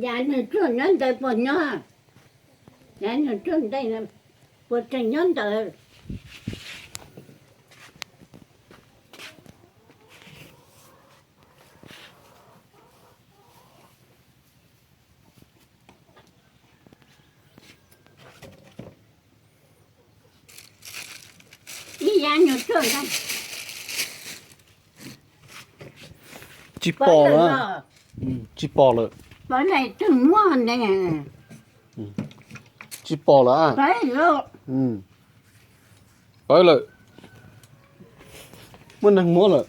Yav nws tuaj nyob ntawd puas nyob? Yav nws tuaj ntawd puas tseem nyob ntawd? Ib yav nws tuaj ntawd. Tsis pom lawm. Tsis pom lawm. Pov ntawm twg muaj ne? Tsis pom lawm. Pov lawm. Muaj neeg muab lawm.